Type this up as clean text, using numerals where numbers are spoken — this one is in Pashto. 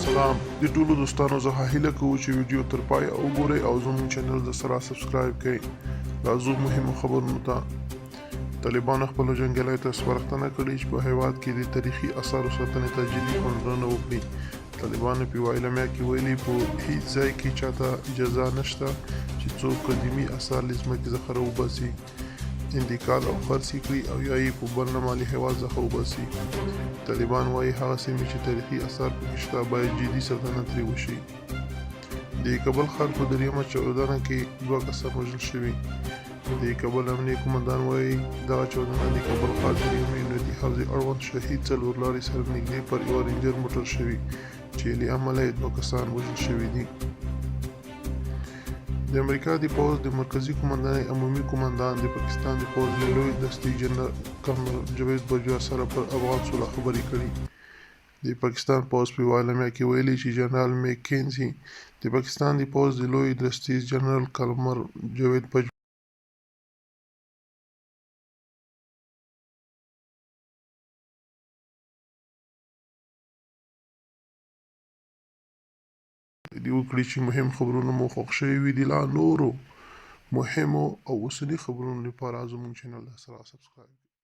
سلام. د ټولو دوستانو څخه هیله کوو چې ویډیو تر پایه وګورئ او زموږ چینل د سره سبسکرایب کړئ. راځو مهمو خبرونو ته. طالبانو خپلو جنګیالیو ته سپارښتنه کړې چې په هیواد کې د تاریخي اثارو ساتنې ته جدي پاملرنه وکړي. طالبانو په یوه اعلامیه کې ویلي، په هیڅ ځای کې چاته اجازه نشته چې څوک قدیمي اثار له ځمکې څخه راوباسي، انتقال او خرڅ یې کړي او یا یې په بل مالي هیواد څخه وباسي. طالبان وايي، هغه سیمې چې تاریخي اثار پکې شته باید جدي ساتنه ترې وشي. د کابل ښار په دریمه چاودنه کې دوه کسان وژل شوي. د کابل امنیې قومندان وايي، دغه چاودنه د کابل ښار دریمې امنیتي حوزې اړوند شهید څلور لارې سره نږدې پر یوه رینجر موټر شوې چې له امله یې دوه کسان وژل شوي دي. د امریکا د پوځ د مرکزي قومندانۍ عمومي قومندان د پاکستان د پوځ له لوی دستي جنرال قمر جاوید باجوه سره پر افغان سوله خبرې کړي. د پاکستان پوځ په یوه اعلامیه کې ویلي چې جنرال میکینزي د پاکستان د پوځ د لوی درستیز جنرال قمر جاوید باجوه دې وکړي چې مهم خبرونه مو خوښ شوي وي. د لا نورو مهمو او اوسني خبرونو لپاره زموږ چینل سره سبسکرایب کړئ.